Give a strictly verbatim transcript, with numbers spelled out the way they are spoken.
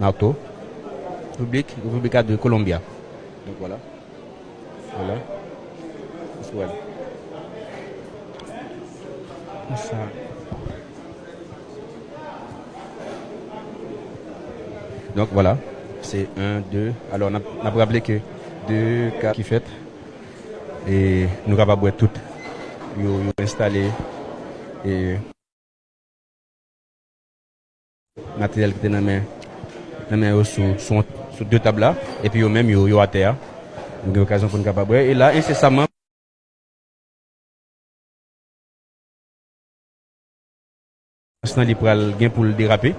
Marto, República de Colombia. Donc voilà. Voilà. It's well. Sa. Donk, vwala. Se en, de. Alò, n ap, n ap raple ke de ka ki fèt. E nou kapab wè tout yo, yo enstale. E materyèl ki te nan men, nan men yo sou, sou, sou de tab la, epi yo menm yo, yo atè a. Nou gen okazyon pou n kapab wè. E la, ensesaman, nan li pral gen pou l derape.